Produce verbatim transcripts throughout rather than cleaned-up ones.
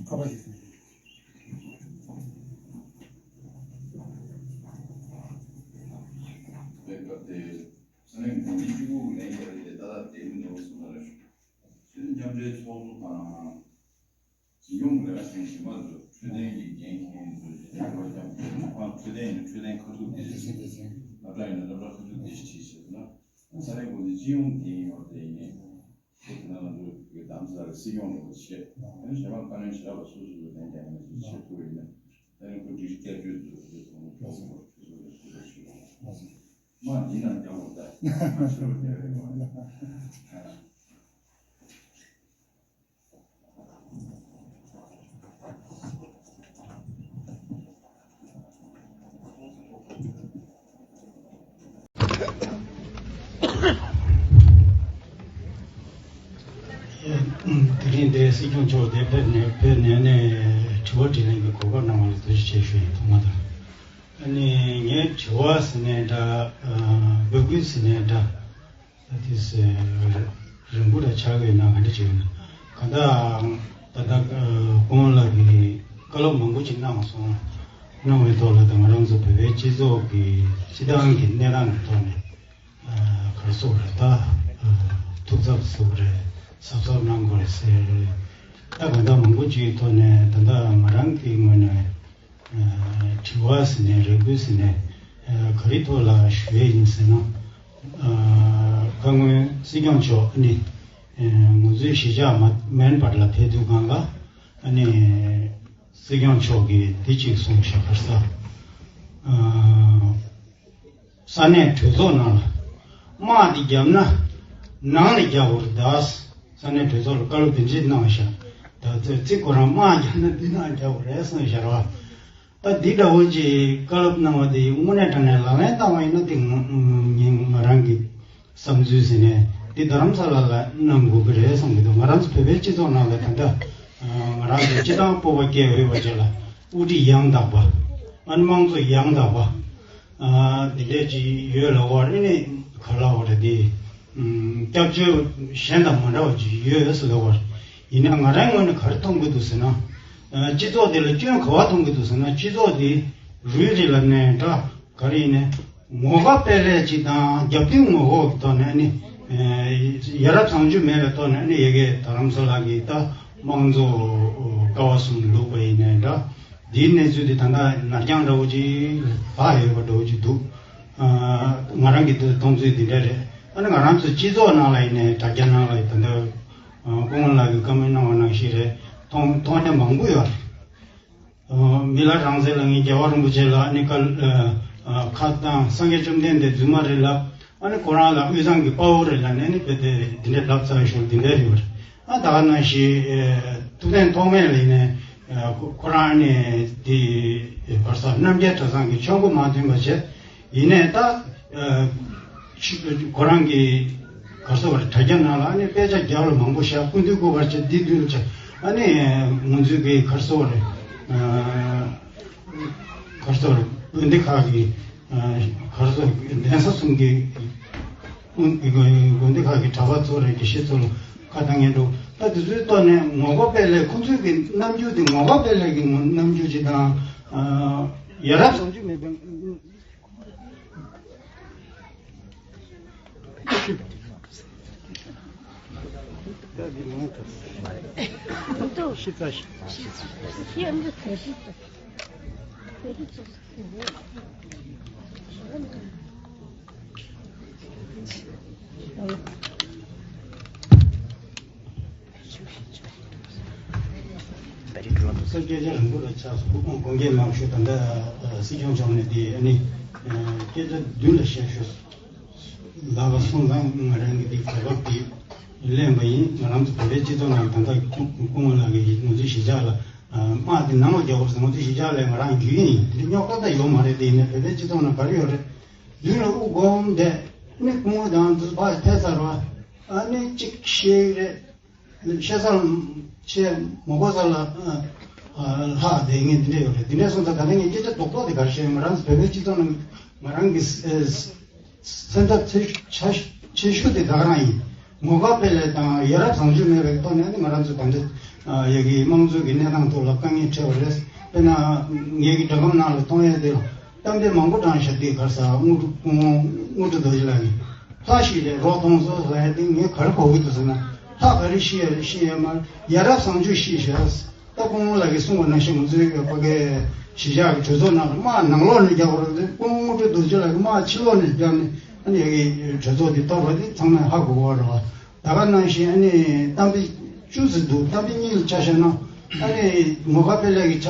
ཁ་པར་ཞིག་སོང་། དེ་སྐབས་དེ་ས་གནས་འགོ་མི་གཅིག་པུ་ལན་བརྒྱབ་རེད་དེ་ཏག་ཏག་དེ་མི་འདུག་གསུངས་པ་རེད། ཆོས་མཉམ་འབྲེལ་ཚོགས་གཙོ་དང་། འཛིན་སྐྱོང་ལས་ཀ་བྱེད་མཁན་གཞན་པ་ཚོ་འཕྲོད་བསྟེན་གྱི་འགན་འཁྱེར་མཁན་ཚོ་ཞིག་ལས་ཀ་བྱེད་མཁན་ཁོ་རང་འཕྲོད་བསྟེན་ཡིན་ན་འཕྲོད་བསྟེན་ཁ་ཐུག་དེ་ཞིག་བྱེད། སློབ་གྲྭ་ཡིན་ན་སློབ་གྲྭ་ཁ་ཐུག་དེ་ཞིག་བྱེད་ཟེར་ན། ས་གནས་འགོ་འཛིན་སྤྱི་ཡོངས་འགན་ཡོད་དེ་ཡིན་ནའི། ཁྱེད་ཀྱི་ནང་ལ་འགྲོ་དགོས་དམ་ས་རེ་སྲིད་སྐྱོང་ལ་བཤད། ཨ་ནི་གཞན་པ་བཀའ་བློན་ཞེ་དྲག་པ་སོ་སོ་ལ་ལན་རྒྱག་མཁན་ཞིག་བྱེད་ཐུབ་ཡིན་ན། ད་ནི་ཁོ་སྒྲིག་གཞི་བསྐྱར་བཅོས་འཛུགས་རྒྱུ་དང་གྲོས་ཚོགས་པར་གྲོས་ཚོགས་ལ་ཞུ་རོགས་ཞུ་རོགས། མ་འདི་ན་རྒྱག་འོ་ད་མ་ཤོར་རྒྱག་རེད་མ། དེ་རིང་འདིར་སྲིད་སྐྱོང་མཆོག་དེ་ཕེབས་ནས་ཕེབས་ནས་ནས་དྲི་བ་དྲིས་ལན་གྱི་གོ་སྐབས་གནང་བ་ལ་ཐུགས་རྗེ་ཆེ་ཞུ་ཡིན་ཐོག་མ་དང་། ཨ་ནི་ངའི་དྲི་བ་ཟེར་ནའི་འདྲ། འབོད་སྐུལ་ཟེར་ནའི་འདྲ། ཨ་དེ་སེ་རིང་པོ་ར་ཆགས་ཡོད་ན་ག་འདྲ་བྱེད་ཡོད་ན། ག་ད་ད་ལྟ་སྐུ་ངོ་ལགས་ཀྱིས་བཀའ་སློབ་མང་པོ་ཅིག་གནང་སོང་། གནང་བའི་ཐོག་ལ་ད་ང་རང་ཚོ་བོད་པའི་སྤྱི་ཚོགས་ཀྱི་སྤྱི་བཏང་གི་གནས་སྟངས་ཀྱི་ཐོག་ནས་ག་རེ་ཟེར་དགོས་རེད། ད་ཐུགས་འཚབ་ཟེར་དགོས་རེད། གཟབ་གཟབ་གནང་དགོས་རེད་ཟེར། ད་ག་ད་མང་པོ་ཅིག་གི་ཐོག་ནས་ད་ལྟ་ང་རང་གི་ངོས་ནས། དྲི་བ་ཟེར་ནས་རེ་སྐུལ་ཟེར་ནས་ག་རེའི་ཐོག་ལ་ཞུ་ཡས་ཡིན་ཟེར་ན། ཁ་སྔོན་སྲིད་སྐྱོང་མཆོག་ནི་ང་ཚོའི་གཞིས་ཆགས་མ་མན་པར་ལ་ཕེབས་དུས་སྒང་ལ་ཨ་ནི་སྲིད་སྐྱོང་མཆོག་གིས་འདི་གཅིག་གསུངས་ཤག་ག་རེ་ཟེར། ས་གནས་གྲོས་ཚོགས་ནང་ལ་དམག་འདི་བརྒྱབ་ན་ནང་ལ་རྒྱག་དགོས་རེད་ད། ས་གནས་གྲོས་ཚོགས་ལ་བཀའ་སློབ་དེ་འདྲས་གནང་བཞག་ད་ཚེ་ཚིག་ཁོ་རང་དམག་བརྒྱབ་ན་འདི་ནང་རྒྱག་དགོས་རེད་གསུངས་བཞག་ར། ད་འདི་འདྲ་བོ་ཅིག་བཀའ་སློབ་གནང་བ་དེ་དངོས་གནས་དྲང་གནས་ལག་ལེན་བསྟར་བ་ཡིན་ན་དེ་ང་ང་རང་གི་བསམ་ཚུལ་ཟེར་ནས་འདི་རྡ་རམ་ས་ལ་ལ་གནང་དགོས་ཀྱི་རེད་བསམ་གྱི་འདུག་ང་རང་ཚོ་བོད་པའི་སྤྱི་ཚོགས་ནང་ལ་ད་ལྟ་ང་རང་ཚོ་སྤྱི་བཏང་སྤོབས་པ་སྐྱེ་འོས་པ་ཅིག་ལ་དབུ་ཁྲིད་ཡང་དག་པ། ཨ་ནི་དམངས་གཙོ་ཡང་དག་པ། ཨ་དེ་འདྲས་ཅིག་ཡོད་ལབ་པ་རེད། ནི་ག་ལབ་པ་རེད་དེ། ཨམ་སྐྱབས་བཅོལ་གཞན་དང་མ་འདྲ་བ་ཅིག་ཡོད་ཟེར་ལབ་པ་རེད། ཡིན་ན་ང་རའི་ངོས་ནས་ག་རེ་མཐོང་གི་འདུག་ཟེར་ན། ཨ་སྤྱི་ཚོགས་དེ་ལ་སྐྱོན་ག་པར་མཐོང་གི་འདུག་ཟེར་ན། སྤྱི་ཚོགས་དེ་རུལ་རེད་ལབ་ནའི་འདྲ། ག་རེ་ཡིན་ནའི་ངོ་དགའ་སྤེལ་རེས་ཅིག་དང་རྒྱབ་མདུན་ངོ་ལྐོག་གི་ཐོག་ནས་ནི་ཡ་རབས་བཟང་སྤྱོད་མེད་པའི་ཐོག་ནས་ནི་ཡ་གི་རྡ་རམ་ས་ལ་གི་ད་དམངས་གཙོ་ཀ་བ་གསུམ་ལུག་པ་ཡིན་ནའི་འདྲ། འདིའི་གནས་ཚུལ་འདི་ད་ལྟ་ནར་འགྱངས་འདྲ་བོ་ཅིག་ལྷག་ཡོད་པ་འདྲ་བོ་ཅིག་འདུག་ཨ་ང་རང་གི་འདི་མཐོང་ཚུལ་འདི་འདྲ་རེད། ཨ་ནི་ང་རང་ཚོའི་སྤྱི་ཚོགས་ནང་ལ་ཡིན་ནའི་དྲ་རྒྱ་ནང་ལ་ཡིན་ད་ལྟ་སྐུ་ངོ་ལགས་ཀྱིས་བཀའ་མོལ་གནང་བ་ནང་བཞིན་རེད། མཐོང་མཐོང་མཁན་མང་པོ་ཡོད་རེད། མི་ལ་རང་བཙན་ལ་ངས་རྒྱལ་བ་རིན་པོ་ཆེ་ལ་ཨ་ནི་བཀའ་ཁ་བཏང་། སངས་རྒྱས་བཅོམ་ལྡན་འདས་རྫུན་མ་རེད་ལབ། ཨ་ནི་ཁོ་རང་ལ་དབུས་གཙང་གི་དཔའ་བོ་རེད་ལབ་ནས་ནི་བོད་དེ་འདི་འདྲའི་ལབ་ཚར་ཞོར་འདི་འདྲའི་རེད་བ། ཨ་ད་ག་ནང་བཞིན་ཐུབ་བསྟན་ཐོགས་མེད་ལ་ཡིན་ནའི་ཁོ་ཁོ་རང་ནི་དེ་བར་ས་རྣམ་རྒྱལ་གྲྭ་ཚང་གི་ཆོས་འཁོར་མ་མཐུན་པ་བྱས། ཡིན་ནའི་ད་ཁོ་རང་གི་ག་རེ་ཟེར་བ་རེད། དྲ་རྒྱ་ནང་ལ་ཨ་ནི་དཔེ་ཆ་རྒྱབ་ལ་མང་པོ་བཞག་སྐུ་མདུན་སྐུ་པར་བྱས་འདི་མདུན་ལ་བྱས། ཨ་ནི་ང་ཚོའི་གི་ག་རེ་ཟེར་བ་རེད། ག་རེ་ཟེར་དགོས་རེད། དགོན་སྡེ་ཁག་གི་ག་རེ་ཟེར་དགོས་རེད། གདན་ས་གསུམ་གྱི་དགོན་དགོན་སྡེ་ཁག་གི་གྲྭ་པ་ཚོ་རེད། དགེ་བཤེས་ཚོ་ལ་ཁ་བཏང་མཁན་འདུག་ད་དེ་ཚོའི་ཐོག་ནས་ངོ་དགའ་སྤེལ་ལས་ཁོང་ཚོའི་གི་རྣམ་འགྱུར་དེ་ངོ་དགའ་སྤེལ་ལས་ཀྱི་ངོ་རྣམ་འགྱུར་ཅིག་དང་། ཡ་རབས་བཟང་སྤྱོད་མེད་པའི། སྐད་ཆ་རིང་པོ་ལ་ཆགས་སོང་། དགོངས་འགལ་མང་ཤོས་ད་ལྟ་སྲིད་སྐྱོང་མཆོག་ནས་དེ་ཨ་ནི་སྐད་ཆ་བདུན་ལ་བཤད་ཤོས། ལབ་པ་སོང་ཙང་ང་རང་གི་དེ་གོ་སྐབས་དེ་ལེན་པ་ཡིན། ང་རང་ཚོ་བོད་པའི་སྤྱི་ཚོགས་ནང་ད་ལྟ་སྐུ་ངོ་ལགས་ཀྱིས་ང་ཚོའི་གཞིས་ཆགས་ལ་དམག་དེ་ནང་ལ་རྒྱག་དགོས་ཟེར། ང་ཚོའི་གཞིས་ཆགས་ལ་ང་རང་རྒྱུས་ཡིན། དེ་རྙོག་དྲ་ད་ཡོད་མ་རེད། དེ་ཡིན་ན་བོད་པའི་སྤྱི་ཚོགས་ནང་ག་རེ་ཡོད་རེད། མདུན་ལ་དབུ་སྒོམ་བསྡད་ནི་སྐུ་ངོ་དང་དུ་ཕར་ཕེབས་ཚར་བ། ཨ་ནི་ གཅིག་བཤད་ཀྱི་རེད། བཤད་ས་བཤད་མ་དགོས་ས་ལ་ལྷག་བསྡད་མཁན་འདི་འདྲ་ཡོད་རེད། འདི་འདྲ་སོང་ཙང་ད་ལྟ་ངས་སྐད་ཆ་རྡོག་རྡོག་དེ་ག་རེ་བཤད་ཡོད། ང་རང་ཚོ་བོད་པའི་སྤྱི་ཚོགས་ནང་ང་རང་གི་སེམས་འཚབ་ཆེ་ཤོས་དེ་ད་ག་རང་ཡིན། ངོ་དགའ་དཔལ་ལྡན་དང་ཡ་རབས་བཟང་སྤྱོད་མེད་པའི་ཐོག་ནས་ནི་ང་རང་ཚོ་ད་ལྟ་ཡ་གི་དམངས་གཙོ་གི་གནས་སྟངས་ཐོག་ལ་དཀའ་ངལ་འཕྲད་པ་རེད། དཔེར་ན་ངེད་ཀྱི་སྒྲ་སྒམ་ནང་ལ་མཐོང་ཡས་དེ་ལ་གཏམ་དཔེ་མང་པོ་དྲངས་ཤག་དེ་ག་རེ་ཟ། དངོས་གྲུབ་དངོས་གྲུབ་རྡོ་རྗེ་ལགས་ནས་ལྷ་ཞིག་ལས་རོགས་མཐོང་སོང་ཟེར་ཡ་དེ་ངས་ག་རེ་གོ་གི་འདུག་ཟེར་ན། ལྷ་ག་རེ་ཤི་ཡ་རེད། ཤི་ཡ་མ་རེད། ཡ་རབས་བཟང་སྤྱོད་ཤི་ཤག་ད་སྐུ་ངོ་ལགས་ཀྱིས་གསུངས་པ་ནང་བཞིན་ང་ཚོའི་ཕ་གའི་གཞིས་ཆགས་ཀྱི་གྲོས་ཚོགས་ནང་ལ་དམག་ནང་ལོགས་ནས་རྒྱག་པ་རེད། སྐུ་ངོ་དངོས་གྲུབ་རྡོ་རྗེ་ལགས་ཀྱིས་དམག་ཕྱི་ལོགས་ནས་རྒྱག་ནས་ཨ་ནི་ཡ་གི་གྲོས་ཚོགས་འདི་གཏོར་བ་འདི་ཚང་མས་ཧ་གོ་གི་རེད་བ། ད་ག་ནང་བཞིན་ཨ་ནི་གཏམ་དཔེ་བཅུ་ཙམ་འདུག་གཏམ་དཔེ་གཉིས་ལ་ཆ་བཞག་ན། ཨ་ནི་ངོ་དགའ་དཔལ་ལྡན་གྱི་ཆ་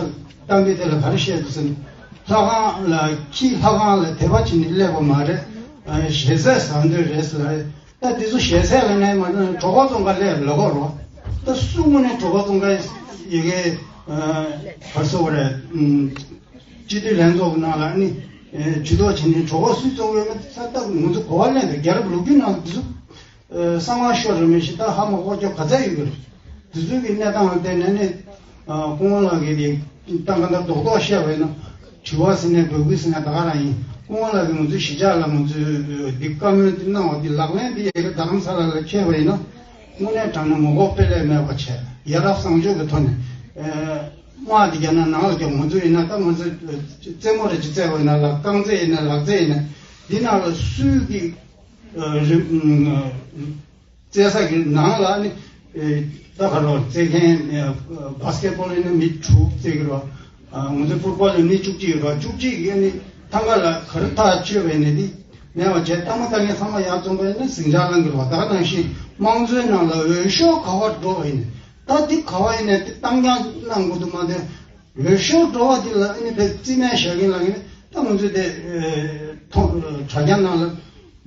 གཏམ་དཔེ་དེ་ལ་ག་རེ་བཤད་འདུག་ཟེར་ན། ལྷ་ཁང་ལ་ཁྱི་ལྷ་ཁང་ལ་དད་པ་བྱེད་ནས་སླེབས་པ་མ་རེད། ཨ་ཞལ་ཟས་ཟ་འདོད་རེད་ཟེར་ལ། ད་དེ་ཚོ་ཞལ་ཟས་ལ་ནས་མ་གྲོད་ཁོག་བཙོང་ག་སླེབས་ལ་གོ་རོ། ད་སུ་དངོས་གནས་གྲོད་ཁོག་བཙོང་ག་ཡི་གེ་ཨ་ག་རེ་ཟེར་དགོས་རེད། ཨམ་སྤྱི་འཐུས་ལྷན་ཚོགས་ཀྱི་ནང་ལ་ཨ་ནི་ཨེ་ཇུས་གཏོགས་བྱེད་ནས་གྲོད་ཁོག་སུས་བཙོང་ཡོད་མེད་ས་ད་ང་ཚོ་གོ་བ་ལེན་དགོས། རྒྱལ་རབས་ལོ་རྒྱུས་ནང་དེ་ཚོ་ཨེ་གསང་བ་ཤོར་རེད་མི་ཤེས། ད་ཧ་མ་གོ་ཁྱོད་ག་ཚད་ཡོད་གི་རེད། དེ་ཚོའི་གི་གནས་སྟངས་ལ་བལྟས་ནས་ནི་ཨ་སྐུ་ངོ་ལགས་ཀྱིས་དེ་ད་ག་འདྲ་རྡོག་རྡོག་བཤད་པ་ཡིན་ན། དྲི་བ་ཟེར་ནས་འབོད་སྐུལ་ཟེར་ནས་ད་ག་རང་ཡིན། སྐུ་ངོ་ལགས་ཀྱིས་ང་ཚོའི་གཞིས་ཆགས་ལ་ང་ཚོའི་འདི་བཀའ་མོལ་འདི་གནང་བ་འདི་ལག་ལེན་འདི་ཡ་གི་རྡ་རམ་ས་ལ་ལ་འཁྱེར་བ་ཡིན་ན། དངོས་གནས་དྲང་གནས་ངོ་ལྐོག་དཔེ་ལས་མེད་པ་བྱས། ཡ་རབས་བཟང་སྤྱོད་ཀྱི་ཐོག་ནས་ཨེ་དམག་འདི་རྒྱག་ན་ནང་ལ་རྒྱག། ང་ཚོ་ཡིན་ན་ད་ང་ཚོ་རྩེད་མོ་རེ་ཅིག་རྩེ་བ་ཡིན་ན་ལ། རྐང་རྩེད་ཡིན་ན་ལག་རྩེད་ཡིན་ན་འདི་ནང་ལ་སུས་ཀྱི་ཨ་རི་ཨ་རྩེད་ས་གི་ནང་ལ་ནི་ཨེ་ད་ག་རོ་རྩེད་མཁན་ཨེ་བྷ་སི་ཀེ་ཊི་བྷོལ་ཡིན་ན་མི་དྲུག་རྩེད་ཀྱི་རོ། ཨ་ང་ཚོ་ཕུཊ་བྷོལ་ཡིན་ན་མི་བཅུ་གཅིག་ཡོད་རོ། བཅུ་གཅིག་གིས་ནི་ཐང་ག་ལ་ག་རེ་ཐག་ཆོད་པའི་ནི་འདི་མེད་པ་བྱས། ལྟ་མ་ལྟ་མཁན་ཚང་མ་ཡར་འཛོམས་པ་ཡིན་ན་ཟིང་ཆ་ལངས་ཀྱི་རོ། ད་ག་ནང་བཞིན་དམངས་གཙོའི་ནང་ལ་འོས་ཤོག་ག་པར་འགྲོ་བ་ཡིན་ན། ད་འདི་ག་པར་ཡིན་ནའི་འདི་བཏང་རྐྱང་གནང་དགོས་འདུག་མ་གཏོགས། འོས་ཤོག་འགྲོ་བ་འདི་ལ་ཨ་ནི་བས་རྩིས་མེད་བཞག་གིན་ལ་ངས་ད་ང་ཚོས་དེ་ཐོག་དྲ་རྒྱ་ནང་ལ་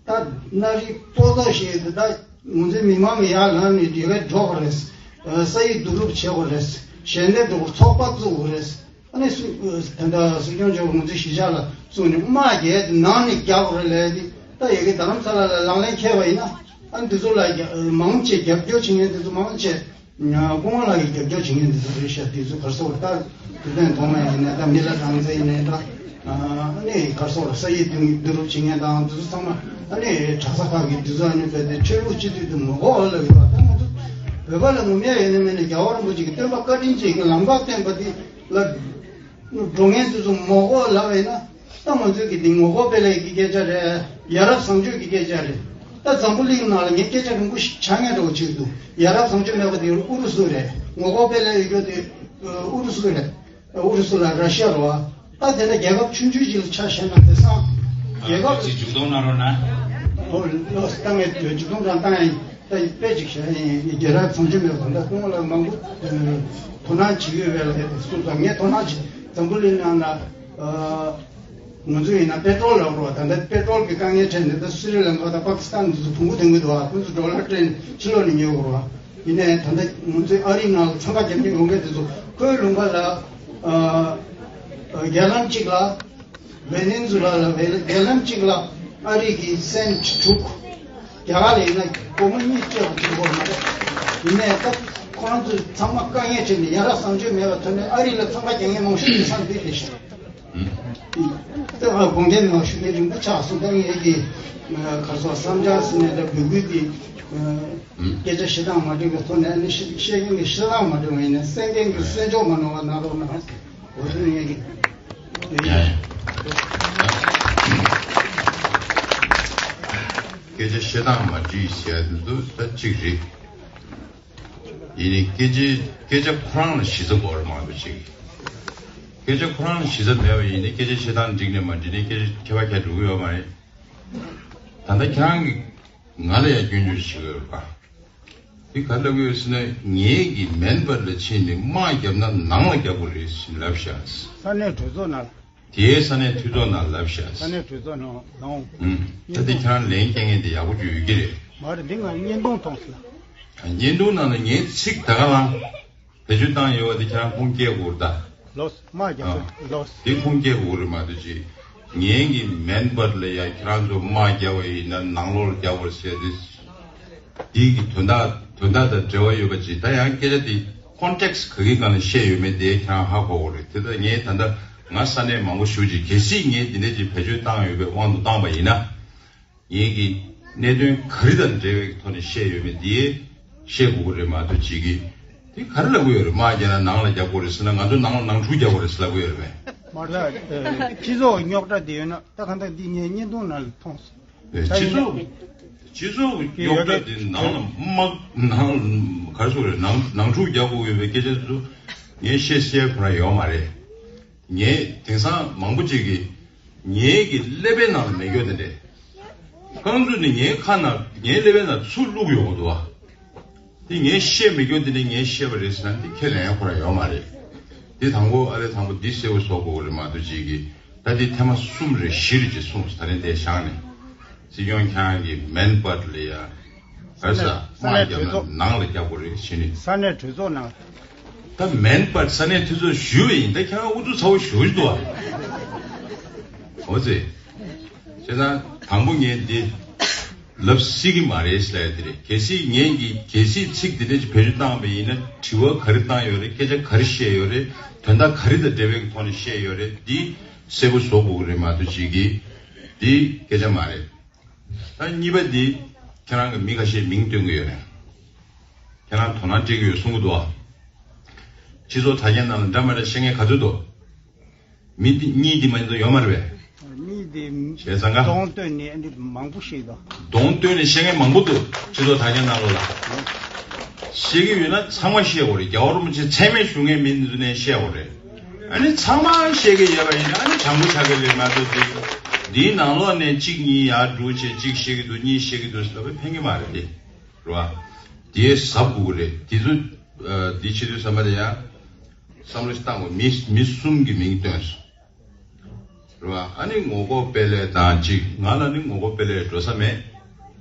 ད་སྣ་རིགས་པོ་ཏོ་ཞིག་དེ་ད་ང་ཚོའི་མི་མང་གི་ཡར་ལངས་ནས་དེ་ག་འགྲོ་དགོས་རེད། ས་ཡིག་བསྡུ་རུབ་བྱེད་དགོས་རེད། ཞལ་འདེབས་འགྲོ་དགོས། ཚོགས་པ་བཙུགས་དགོས་རེད། ཨ་ནི་སུ་དེ་འདྲ་སྲིད་སྐྱོང་མཆོག་ང་ཚོའི་གཞིས་ཆགས་ལ་བཙུགས་ནས་དམག་རྒྱག་དེ་ནང་ནས་རྒྱག་དགོས་རེད་ལས་དེ་ད་ཡ་གི་རྡ་རམ་ས་ལ་ལ་ལག་ལེན་འཁེལ་བ་ཡིན་ན། ཨ་ནི་དེ་ཚོ་ལ་རྒྱ་མང་ཆེ་རྒྱབ་སྐྱོར་བྱེད་མཁན་དེ་ཚོ་མང་ཆེ། སྐུ་ངོ་ལགས་ཀྱིས་རྒྱབ་སྐྱོར་བྱེད་མཁན་འདི་ཚོ་རེད་ཤག་དེ་ཚོ་ག་རེ་ཟེར་དགོས་རེད། ད་དུས་སྟོན་ཐོག་མ་ཡིན་ནའི་ད་མི་ལ་རང་བཙན་ཡིན་ནའི་ད་ཨ་ནི་ག་རེ་ཟེར་དགོས་རེད། ས་ཡིག་བསྡུ་བསྡུ་རུབ་བྱེད་མཁན་དང་དེ་ཚོ་ཚང་མ་ཨ་ནི་གྲྭ་ས་ཁག་གི་དེ་ཚོ་ཨ་ནི་བས་ཏེ་ཆོས་ལུགས་སྤྱི་འཐུས་དེ་མ་གོ་བ་ལ་ཡོད་པ། ད་ང་ཚོ་བོད་པ་ལ་ངོམ་ཡ་ཡོད་ནི་མེད་ནི་རྒྱལ་བ་རིན་པོ་ཆེ་གི་སྟོན་པ་བཀའ་དྲིན་ཅན་གྱི་ལམ་ཁ་བསྟན་པ་འདི་ལ། འགྲོ་མཁན་དེ་ཚོ་མ་གོ་ལབ་པ་ཡིན་ན། ད་ང་ཚོའི་གི་འདི་ངོ་ལྐོག་དཔེ་ལས་ཀྱི་སྐད་ཆ་རེད། ཡ་རབས་བཟང་སྤྱོད་ཀྱི་སྐད་ཆ་རེད། ད་འཛམ་བུ་གླིང་ནང་ལ་ངས་སྐད་ཆ་རིང་པོ་ཞིག་ཆགས་མཁན་འདྲ་བོ་ཅིག་འདུག་ཡ་རབས་བཟང་སྤྱོད་མེད་པ་དེ་ཨུ་རུ་སུ་རེད། ངོ་ལྐོག་དཔེ་ལས་ཡོད་རྒྱུ་དེ་ཨུ་རུ་སུ་རེད། ཨུ་རུ་སུ་ལ་ར་ཤི་ཡ་རེད་བ། ད་དེ་འདྲ་རྒྱལ་ཁབ་ཆུང་ཆུང་ཅིག་ལ་ཆ་བཞག་ན་དེང་སང་རྒྱལ་ཁབ་ཅིག་མཇུག་སྡོམ་གནང་རོགས་གནང་། ཨོ་ལོས་བཏང་ངས་མཇུག་སྡོམ་རང་བཏང་ཡིན། ད་དཔེ་ཅིག་བཤད་ཡིན། རྒྱལ་རབས་བཟང་སྤྱོད་མེད་པ་ད་ལྟ་སྐུ་ངོ་ལ་མང་པོ་དོ་སྣང་བྱེད་ཀྱི་ཡོད་པས་ལ་དེ་གསུངས་སོང་། ངས་དོ་སྣང་བྱེད། འཛམ་བུ་གླིང་ནང་ལ་ང་ཚོ་ཡིན་ན་པེ་ཏྲོལ་ལབ་རོགས། ད་ལྟ་པེ་ཏྲོལ་གྱི་དཀའ་ངལ་འཕྲད་ནས་ད་སི་རི་ལང་ཀ་དང་པ་ཀི་སི་ཐན་འདི་ཚོ་བོང་བུ་ཐོན་གྱི་འདུག་ཨ་ཁོ་ཚོ་ཌོ་ལར་སྤྲད་ནས་ཕྱི་ལོགས་ནས་ཉོ་དགོས་རོགས། ཡིན་ནའི་ད་ལྟ་ང་ཚོའི་ཨ་རིའི་ནང་ལ་འཚང་ཁ་རྒྱག་མཁན་ཡོང་མཁན་དེ་ཚོ་ཁོའི་ལུང་པ་ལ་རྒྱ་ལམ་གཅིག་ལ། ཝེ་ནེ་ཛུ་ལ་ལ་ཝེ་ལ་རྒྱ་ལམ་གཅིག་ལ་ཨ་རི་གི་སེན་ཊི་དྲུག་རྒྱ་གར་ལ་ཡིན་ན་སྒོར་མོ་གཉིས་སྤྲད་པ་ཅིག་དགོས་མ་རེད། ཡིན་ནའི་ད་ཁོ་རང་ཚོས་ཚང་མ་དཀའ་ངལ་འཕྲད་ནས་ཡ་རབས་བཟང་སྤྱོད་མེད་པ་ཐོན་ནས་ཨ་རི་ལ་འཚང་ཁ་རྒྱག་མཁན་མང་ཤོས་དེང་སང་འདི་རེད་ཤག་ད་དགོངས་འགལ་མེད་པ་ཞུ་མཁན་རིང་པོ་ཆགས་སོང་། ད་ངས་ཀྱི་ག་རེ་ཟེར་བསམ་འཆར་ཟེར་ནས་ད་འབོད་སྐུལ་འདི་སྐད་ཆ་བཤད་སྟངས་མ་འགྲིག་པའི་ཐོག་ནས་ཨ་ནི་བཤད་བཤད་མཁན་གྱི་བཤད་སྟངས་མ་འགྲིག་པ་ཡིན་ན་གསན་མཁན་གྱི་གསན་ཕྱོགས་མ་ནོར་བ་གནང་རོགས་གནང་། འོ་དེ་ངས་ཀྱི། ཡ་ཡ། སྐད་ཆ་བཤད་སྟངས་མ་འགྲིག་ཟེར་ཡ་འདི་ད་གཅིག་རེད། ཡིན་ནའི་སྐད་ཆ་སྐད་ཆ་ཁོ་རང་ལ་གཞི་རྩ་དགོས་རེད་མ་གཏོགས་ཅིག་སྐད་ཆ་ཁོ་རང་ལ་གཞི་རྩ་མེད་པ་ཡིན་ནའི་སྐད་ཆ་བཤད་སྟངས་འགྲིག་ནས་མ་འགྲིག་ནའི་སྐད་ཆ་ཁྱད་པར་ཁྱད་འགྲོ་གི་ཡོད་མ་རེད། ད་ལྟ་ཁྱེད་རང་གིས་ང་ལ་ཡང་སྐྱོན་བརྗོད་བྱེད་ཀྱི་ཡོད་རེད་པ། དེ་ག་ལབ་ཀྱི་ཡོད་ཟེར་ན་ངེད་ཀྱིས་མེན་པར་ལ་ཕྱིན་ནས་དམག་བརྒྱབ་ན་ནང་ལ་བརྒྱབ་དགོས་རེད་ཟེར་ལབ་ཤག་ས་གནས་གྲོས་ཚོགས་ནང་། དེའི་ས་གནས་འཐུས་ཚོགས་ནང་ལབ་ཤག་ས་གནས་གྲོས་ཚོགས་ནང་ལངས། ཨུམ། ད་དེ་ཁྱེད་རང་ལན་སྐྱེལ་མཁན་དེ་ཡག་པོ་ཅིག་ཡོད་ཀྱི་རེད། མ་རེད། འདི་ང་བརྙན་ཐུང་མཐོང་སོང་། ཨ། བརྙན་ཐུང་ནང་ལ་ངའི་ཚིག་ད་ག་རང་བེད་སྤྱོད་བཏང་ཡོད་པ་དེ་ཁྱེད་རང་ཁུངས་སྐྱེལ་དགོས་རེད་ད། ལོས། དམག་རྒྱག་ཨ། དགོས་ལོས། དེ་ཁུངས་སྐྱེལ་དགོས་རེད་མ་གཏོགས་ཅིག་ངེད་ཀྱིས་མེན་པར་ལ་ཡ་ཁྱེད་རང་ཚོ་དམག་རྒྱག་པ་ཡིན་ན་ནང་ལོགས་རྒྱག་པར་ཟེར་ཏེ། འདི་གི་དོན་དག་དོན་དག་དང་འབྲེལ་བ་ཡོད་པ་ཅིག་ད་ཡང་སྐད་ཆ་འདི་ཀོན་ཊེག་སི་ག་གི་སྒང་ལ་བཤད་ཡོད་མེད་དེ་ཁྱེད་རང་ཧ་གོ་དགོས་རེད། དེ་ལྟར་ངས་ད་ལྟ་ང་ས་གནས་མང་པོ་ཞེ་པོ་ཅིག་གལ་སྲིད་ངས་འདི་འདྲ་ཅིག་བེད་སྤྱོད་བཏང་ཡོད་པའི་དབང་དུ་བཏང་པ་ཡིན་ན། ངེད་ཀྱི་གནད་དོན་ག་རེ་དང་འབྲེལ་བའི་ཐོག་ནས་བཤད་ཡོད་མེད་དེ་བཤད་དགོས་ཀྱི་རེད་མ་གཏོགས་ཅིག་གིས་དེ་ག་རེ་ལབ་ཀྱི་ཡོད་རེད། དམག་རྒྱག་ན་ནང་ལ་རྒྱག་དགོས་རེད་ཟེར་ན་ང་ཚོ་ནང་ལ་ནང་འཁྲུག་རྒྱག་དགོས་རེད་ཟེར་ལབ་ཀྱི་ཡོད་རེད་པས། མ་རེད། སྤྱི་ཚོགས་རྙོག་དྲ་དེ་ཡོད་ན་ད་ག་འདྲ་འདི་ངའི་བརྙན་ཐུང་ནང་ལ་མཐོང་སོང་། ཨེ། ད་སྤྱི་ཡིན་ན་ཚོགས་སྤྱི་ཚོགས་ཀྱི་རྙོག་དྲ་དེ་ནང་ལ་དམག་ནང་ག་རེ་ཟེར་དགོས་རེད། ནང་ནང་འཁྲུག་རྒྱག་དགོས་ཀྱི་ཡོད་པའི་སྐད་ཆ་དེ་ཚོ་ངས་བཤད་བཤད་ཁོ་རང་ཡོད་མ་རེད། ངས་དེང་སང་མང་པོ་ཅིག་གིས་ངའི་གི་ཀླད་པའི་ནང་ལ་མེ་སྒྱོགས་དེ་འདྲས་རྐང་བཙུགས་ནས་ངའི་ཁ་ནང་ངའི་ཀླད་པའི་ནང་ཚུར་བླུགས་ཡོང་གི་འདུག་བ། དེ་ངས་བཤད་མེད་སྐྱོ་དེ་འདྲས་ངས་བཤད་པ་རེད་ཟེར་ན་དེ་ཁས་ལེན་ཡ་ཁོ་རང་ཡོད་མ་རེད། དེ་དང་པོ་ཨ་ལས་དང་པོ་འདི་གསལ་པོ་བཟོ་དགོས་རེད་མ་གཏོགས་ཅིག་གིས་ད་དེ་ཐེངས་མ་གསུམ་རེད་བཞི་རེད་ཅེས་གསུངས་སོང་། ད་རིང་དེ་བཞག་ནས་སྲིད་སྐྱོང་ཁྱེད་རང་གི་མེན་པར་ལ་ཡ། ག་རེ་ཟ་ས་གནས་དམག་རྒྱབ་ན་གྲོས་ཚོགས་ནང་ལ་རྒྱག་དགོས་རེད་ཟེར་ནས། ས་གནས་གྲོས་ཚོགས་ནང་། ད་མེན་པར་ས་གནས་གྲོས་ཚོགས་ཞུས་པ་ཡིན། ད་ཁྱེད་རང་ཨུ་ཚུགས་ཚ་བོ་ཞུ་གི་འདུག་ཨ། འོ་ཙི། བྱས་ཙང་དང་པོ་ངས་འདི་ལབ་སྲིད་ཀྱི་མ་རེད་ཟེར་ཡ་དེ་རེད། གལ་སྲིད་ངས་ཀྱི་གལ་སྲིད་ཚིག་འདི་འདྲ་ཅིག་བེད་སྤྱོད་བཏང་བ་ཡིན་ན་དྲི་བ་ག་རེ་བཏང་ཡོད་རེད། སྐད་ཆ་ག་རེ་བཤད་ཡོད་རེད། དོན་དག་ག་རེ་དང་འབྲེལ་བའི་ཐོག་ནས་བཤད་ཡོད་རེད། འདི་གསལ་པོ་བཟོ་དགོས་ཀྱི་རེད་མ་གཏོགས་ཅིག་གིས་འདི་སྐད་ཆ་མ་རེད། ད་གཉིས་པ་འདི་ཁྱེད་རང་གི་མི་ཁ་ཤས་མིང་སྟོན་གྱི་ཡོད་རེད། ཁྱེད་རང་དོ་སྣང་སྤྲད་ཀྱི་ཡོད་གསུང་གི་འདུག་ཨ། སྤྱི་ཚོགས་དྲ་རྒྱ་ནང་ལ་འདྲ་མ་འདྲ་བཤད་མཁན་ག་ཚོད་འདུག་མི་འདི་གཉིས་འདི་མ་ཡིན་ཚོ་ཡོད་མ་རེད་པས། གཉིས་འདི་བྱས་ཙང་ག་གདོང་སྟོན་ནས་འདི་མང་པོ་ཞིག་འདུག་གདོང་སྟོན་ནས་བཤད་མཁན་མང་པོ་འདུག་སྤྱི་ཚོགས་དྲ་རྒྱ་ནང་ལོགས་ལ། བཤད་ཀྱི་ཡོད་ན་ཚང་མ་བཤད་དགོས་རེད། རྒྱལ་བ་རིན་པོ་ཆེ་མཚན་སྨད་ཞུ་མཁན་མི་འདི་ཚོ་ནས་བཤད་དགོས་རེད། ཨ་ནི་ཚང་མ་བཤད་ཀྱི་ཡོད་པ་ཡིན་ན་ཨ་ནི་བྱང་བུ་ཆགས་ཀྱི་རེད་མ་གཏོགས་དེ། འདིའི་ནང་ལོགས་ནས་གཅིག་གཉིས་ཡར་འགྲོ་བྱས་གཅིག་བཤད་ཀྱི་འདུག་གཉིས་བཤད་ཀྱི་འདུག་ཟེར་བ་ཕན་གྱི་མ་རེད་དེ། རེད་བ། དེའི་ཟབ་དགོས་ཀྱི་རེད། དེ་ཚོ་ཨ་འདི་བྱེད་དུས་ཙམ་པ་ལ་ཡང་བསམ་བློ་ཞིག་བཏང་དགོས། མི་མི་གསུམ་གྱི་མིང་བཏོན་སོང་། རེད་བ། ཨ་ནི་ངོ་ལྐོག་དཔལ་ལས་དང་གཅིག་ང་ལ་ནི་ངོ་ལྐོག་དཔལ་ལས་འགྲོ་ས་མེད།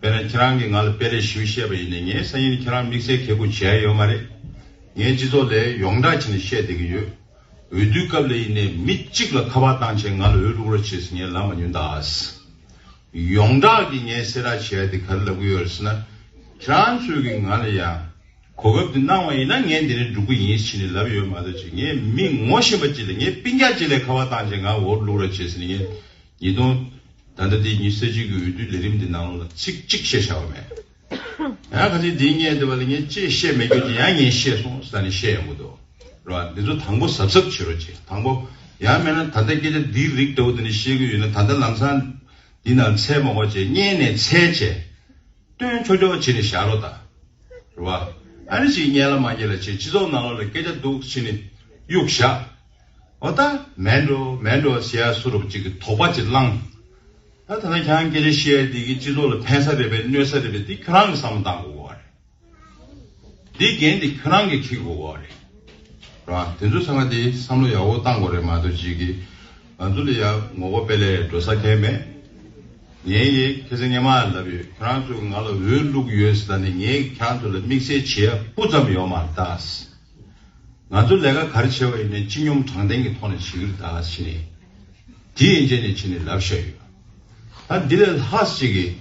དཔེར་ན་ཁྱེད་རང་གིས་ང་ལ་དཔལ་ལས་ཞུ་བཤད་པ་ཡིན་ནའི་ངས་སང་ཉིན་ཁྱེད་རང་དམིགས་བསལ་གལ་དགོས་བྱས་ཡོད་མ་རེད། ངས་སྤྱི་ཚོགས་ལས་ཡོངས་གྲགས་བྱས་ནས་བཤད་བསྡད་ཀྱི་ཡོད། འོས་བསྡུའི་སྐབས་ལ་ཡིན་ནའི་མི་གཅིག་ལ་ཁ་པར་བཏང་བྱས་ང་ལ་འོས་བླུག་རོགས་བྱེད་ཟེར་ངས་ལབ་མ་མྱོང་ད། ཡོངས་གྲགས་ཀྱི་ངས་གསལ་བསྒྲགས་བྱས་ཏེ་ག་རེ་ལབ་ཀྱི་ཡོད་རེད་ཟེར་ན། ཁྱེད་རང་ཚོས་ཀྱིས་ང་ལ་ཡང་གོ་སྐབས་འདི་གནང་བ་ཡིན་ན་ངས་འདི་ནས་འགྲོ་གི་ཡིན་ཟེར་ནས་ལབ་ཡོད་མ་གཏོགས་ཅིག་ངས་མི་ངོ་ཤེས་པ་ཅིག་ལ་ངའི་སྤུན་ཀྱག་ཅིག་ལ་ཁ་པར་བཏང་བྱས་ང་འོས་བླུག་རོགས་བྱེད་ཟེར་ནས་ངས་ཉིས་སྟོང་ད་ལྟ་འདི་ཉི་ཤུ་རྩ་གཅིག་གི་འོས་བསྡུའི་ལས་རིམ་འདི་ནང་ལོགས་ལ་ཚིག་གཅིག་བཤད་བཞག་པ་མེད། ཡང་ཁ་ཅིག་འདིའི་སྔས་འདི་བ་ལ་ངས་ཅིག་བཤད་མེད་རྒྱུ་ཅིག་ཡང་ངས་བཤད་སོང་ཟེར་ནས་བཤད་ཡོང་གི་འདུག་རེད་བ། འདི་ཚོ་དང་པོ་གཟབ་གཟབ་བྱེད་རོགས་བྱེད། དང་པོ་ཡང་མིན་ན་ད་ལྟ་སྐད་ཆ་འདིའི་རིགས་འདྲ་བོ་འདི་ནས་བཤད་ཀྱི་ཡོད་ན་ད་ལྟ་ལམ་སང་འདི་ནང་འཚོལ་མ་དགོས་བྱས་སྔས་ནས་འཚོལ་བྱས་སྟོན་ཆོག་ཆོག་བྱེད་ནས་བཞག་རོགས་ད། རེད་བ། ཨ་ནི་ཅིག་སྔས་ལ་མ་སྔས་ལ་བྱེད་སྤྱི་ཚོགས་ནང་ལོགས་ལ་སྐད་ཆ་འདུག་བྱེད་ནས་གཡུག་བཞག་འོ་ད་མེད་འགྲོ་མེད་འགྲོ་ཟེར་ཡ་སུ་རུབ་ཅིག་གི་དོགས་པ་ཅིག་བསླངས། ད་ད་ལྟ་ཁྱེད་རང་སྐད་ཆ་བཤད་ཡ་འདི་གི་སྤྱི་ཚོགས་ལ་ཕན་ས་རེད་པས་གནོད་ས་རེད་པས་འདི་ཁྱོད་རང་གི་བསམ་བློ་བཏང་དགོས་པ་རེད། འདི་འགན་འདི་ཁྱོད་རང་གིས་འཁྱེར་དགོས་པ་རེད། རེད་བ། དེ་ཚོ་ཚང་མ་དེ་བསམ་བློ་ཡག་པོ་བཏང་དགོས་རེད་མ་གཏོགས་ཅིག་གི་ང་ཚོ་ལ་ཡ་ངོ་རྒོལ་སྤེལ་ལས་འགྲོ་ས་གང་མེད། ངས་ཡི་ཁ་སང་སྔོན་མ་ལབ་ཡོད། ཁྱོད་རང་ཚོས་ང་ལ་འོས་བླུགས་ཡོད་ཟེར་ད་ནི་ངས་ཁྱེད་རང་ཚོ་ལ་དམིགས་བསལ་བྱེད་ཡ་སྤུ་ཙམ་ཡོད་མ་རེད་ད། ང་ཚོ་ལས་ཀ་ག་རེ་བྱས་པ་ཡིན་ནའི་སྤྱི་སྙོམས་དྲང་བདེན་གྱི་ཐོག་ནས་བྱེད་ཀྱི་རེད་ད་ཟེར་ནས། དེ་ཡན་ཆད་ནས་ཕྱིན་ནས་ལབ་བཞག་ཡོད། ད་འདི་ལས་ལྷག་ཅིག་གིས་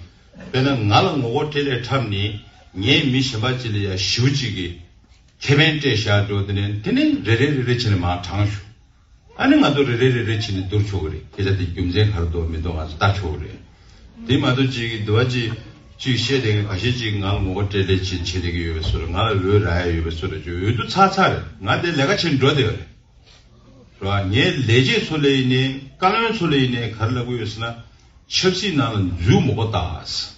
དཔེར་ན་ང་ལ་ངོ་རྒོལ་སྤྲད་ལས་འཁྲབ་ནས་ངས་མི་གཞན་པ་ཅིག་ལ་ཡ་ཞེ་པོ་ཅིག་གིས་ཁེ་ཕན་སྤྲད་བཞག་འགྲོ། དེ་ནས་དེ་ནས་རེ་རེ་རེ་རེ་བྱས་ནས་མར་དྲངས་ཞུ། ཨ་ནི་ང་ཚོ་རེ་རེ་རེ་རེ་བྱས་ནས་བསྡུར་ཆོག་གི་རེད། སྐད་ཆ་དེ་རྒྱུ་མཚན་ག་རེ་འདུག་མི་འདུག་ང་ཚོ་ལྟ་ཆོག་གི་རེད། དེ་མ་གཏོགས་ཅིག་གིས་འདི་བ་ཅིག་ཅིག་བཤད་བསྡད་མཁན་ཁ་ཤས་ཅིག་ང་ལ་ངོ་རྒོལ་སྤྲད་ལས་ཅིག་བྱེད་བསྡད་ཀྱི་ཡོད་པའི་བཟོ་འདྲ། ང་ལ་འོས་རག་ཡ་ཡོད་པའི་བཟོ་འདྲ་ཅིག་འོས་བསྡུ་ཚར་ཚར་རེད། ང་དེ་ལས་ཀ་བྱེད་འགྲོ་བསྡད་ཡོད་རེད། རེད་བ། ངའི་ལས་བྱེད་ཚོ་ལ་ཡིན་ནའི་བཀའ་བློན་ཚོ་ལ་ཡིན་ནའི་ག་རེ་ལབ་ཀྱི་ཡོད་ཟེར་ན། ཆབ་སྲིད་ནང་ལ་འཛུལ་མ་དགོས་ད།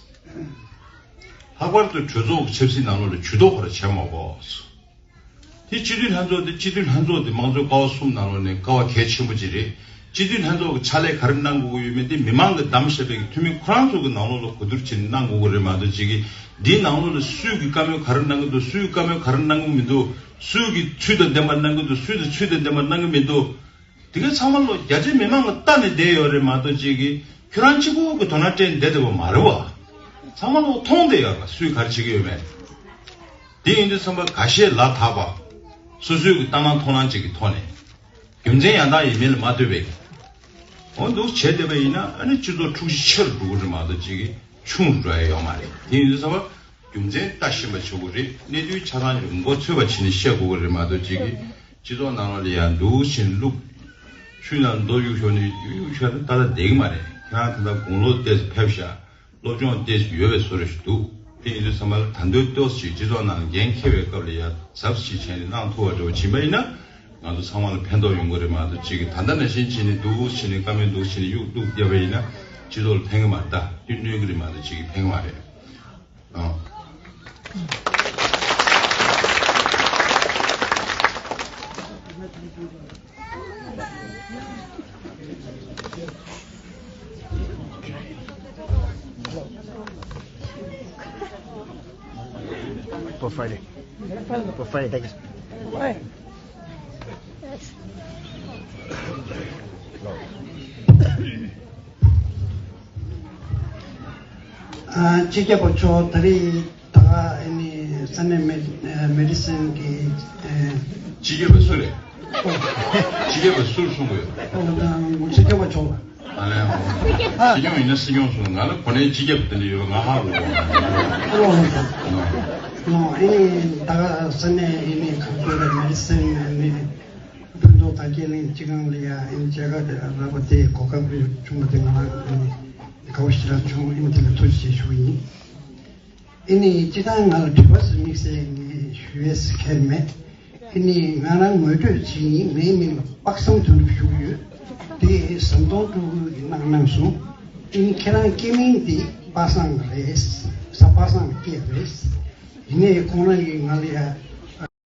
ལྷག་པར་དུ་གྲོས་ཚོགས་ཀྱི་ཆབ་སྲིད་ནང་ལོགས་ལ་ཇུས་གཏོགས་ཁོ་ར་བྱེད་མ་དགོས། དེ་སྤྱི་འཐུས་ལྷན་ཚོགས་དེ་སྤྱི་འཐུས་ལྷན་ཚོགས་དེ་དམངས་གཙོའི་ཀ་བ་གསུམ་ནང་ལོགས་ནས་ཀ་བ་གལ་ཆེན་པོ་ཅིག་རེད། སྤྱི་འཐུས་ལྷན་ཚོགས་ཀྱི་ཕྱག་ལས་ག་རེ་གནང་དགོས་ཀྱི་ཡོད་མེད་དེ་མི་མང་གིས་བདམས་བཞག་པའི་འཐུས་མི་ཁོ་རང་ཚོ་གི་ནང་ལོགས་ལ་གོ་བསྡུར་བྱས་ནས་གནང་དགོས་ཀྱི་རེད་མ་གཏོགས་ཅིག་གིས་འདིའི་ནང་ལོགས་ལ་སུས་ཀྱི་བཀའ་མོལ་ག་རེ་གནང་གི་འདུག་སུས་བཀའ་མོལ་ག་རེ་གནང་གི་མི་འདུག་སུས་ཀྱི་ཚུལ་དང་ལྡན་པ་གནང་གི་འདུག་སུས་ཀྱི་ཚུལ་དང་ལྡན་པ་གནང་གི་མི་འདུག་དེ་གའི་ཚང་མ་ལོ་རྒྱ་ཆེ་མི་མང་ལ་ལྟ་ནས་བསྡད་ཡོད་རེད་མ་གཏོགས་ཅིག་གིས་ཁྱོད་རང་གཅིག་པོ་གི་དོ་སྣང་སྤྲད་ནས་བསྡད་བསྡད་པ་མ་རེད་བ། ཚང་མ་ལོ་མཐོང་བསྡད་ཡོད་རེད་བ། སུས་ག་རེ་བྱེད་ཀྱི་ཡོད་མེད། དེ་ཡིན་དུས་ཙམ་པ་འགའ་ཤས་ལ་དྭགས་པ། སོ་སོའི་གི་ལྟ་སྣང་མཐོང་སྣང་ཅིག་གི་ཐོག་ནས། རྒྱུ་མཚན་ཡང་དག་ཡིན་མིན་ལ་མ་ལྟོས་པའི། འོ་འདུག་བྱས་བསྡད་པ་ཡིན་ན་ཨ་ནི་སྤྱི་ཚོགས་འཁྲུག་གཞི་ཆེ་རུ་འགྲོ་གི་རེད་མ་གཏོགས་ཅིག་གིས་ཆུང་རུ་འགྲོ་ཡ་ཡོད་མ་རེད། དེ་ཡིན་དུས་ཙམ་པ། རྒྱུ་མཚན་ལྟ་ཤེས་པ་བྱེད་དགོས་རེད། གནས་ཚུལ་ཆ་ཚང་ཞིག་མགོ་ཚོས་པ་བྱས་ནས་བཤད་དགོས་ཀྱི་རེད་མ་གཏོགས། གཅིག་གིས་སྤྱི་ཚོགས་ནང་ལ་ཡང་འདུག་བྱས་ནས་བླུགས། ཆུ་ནང་རྡོ་གཡུག་ཞོར་ནས་གཡུག་ཞོར་ནས་ཏག་ཏག་བསྡད་ཀྱི་མ་རེད། ཁྱེད་རང་ད་ལྟ་དགུང་ལོ་ཏོག་ཙམ་ཕེབས་ཤག་སློབ་སྦྱོང་ཏོག་ཙམ་ཡོད་པའི་བཟོ་འདྲ་ཞིག་འདུག་དེ་ཡིན་དུས་ཚང་མ་ལ་ད་དུང་ཏོག་ཙམ་ཞིག་སྤྱི་ཚོགས་ནང་འགན་འཁྱེར་བའི་སྐབས་ལ་ཡང་གཟབ་གཟབ་ཞིག་བྱས་ནས་གནང་ཐུབ་པ་འདྲ་བོ་བྱིན་པ་ཡིན་ན། ང་ཚོ་ཚང་མ་ལ་ཕན་ཐོགས་ཡོང་གི་རེད་མ་གཏོགས། གཅིག་གིས་ད་ལྟ་ནང་བཞིན་བྱས་ནས་འདུག་བྱས་ནས་བཀའ་མོལ་འདུག་བྱས་ནས་གཡུག་གཏུག་བསྡད་པ་ཡིན་ན་སྤྱི་ཚོགས་ལ་ཕན་གི་མ་རེད། ད་དུས་གནོད་གི་རེད་མ་གཏོགས་གཅིག་གིས་ཕན་གི་མ་རེད། ཨང་། For Friday. For Friday, thank you. ཨ། སྤྱི་ཁྱབ་པ་མཆོག་ད་རེས་ད་ཨ་ནི་ས་གནས་མེ་ཨ་མེ་ཌི་སན་གྱི་ཨ། སྤྱི་ཁྱབ་པ་སུ་རེད། ཨོ། སྤྱི་ཁྱབ་པ་སུར་གསུང་གི་ཡོད། ཨོ། ད་སྤྱི་ཁྱབ་པ་མཆོག་ལ། ཨ་ལས། ཨོ། སྲིད་སྐྱོང་ཡིན་ན་སྲིད་སྐྱོང་གསུང་། ང་ལ་གོ་གནས་སྤྱི་ཁྱབ་དེ་འདྲ་ཡོད་པ་ང་ཧ་གོ། ཨོ། ཨོ། ཨ་ནི་ད་ས་གནས་ཨ་ནི་ག་རེ་ཟེར་དགོས་རེད། མེ་ཌི་སན་ཨ་ནི་ཕུན་ཚོགས་དར་རྒྱས་གླིང་སྤྱི་ཁང་ལ་ཡ་ཨ་ནི་མཇལ་ཁ་དེ་རག་པ་དེ་གོ་སྐབས་རེ་བྱུང་བ་དེ་ང་རང་ཨ་ནི་དགའ་པོ་ཞེ་དྲག་བྱུང་། ཨ་ནི་དེ་ལ་ཐུགས་རྗེ་ཆེ་ཞུ་གི་ཡིན། ཨ་ནི་སྤྱིར་བཏང་ང་ལ་དྲི་བ་ཟེར་དམིགས་བསལ་ངས་ཞུ་ཡས་ཁེལ་མེད། ཨ་ནི་ང་རང་ངོ་སྤྲོད་བྱེད་ཡིན། ངའི་མིང་ལ་དཔག་བསམ་དོན་གྲུབ་ཞུ་གི་ཡོད། དེ་ཟམ་གདོང་སྤྲུལ་སྐུ་གིས་གནང་གནང་སོང་། ཨ་ནི་ཁྱེད་རང་སྐྱེ་མིང་དེ་པ་སངས་རེད། ས་པ་སངས་སྐྱེས་རེད། ཡིན་ནའི་ཁོང་རང་གིས་ང་ལ་ཡ་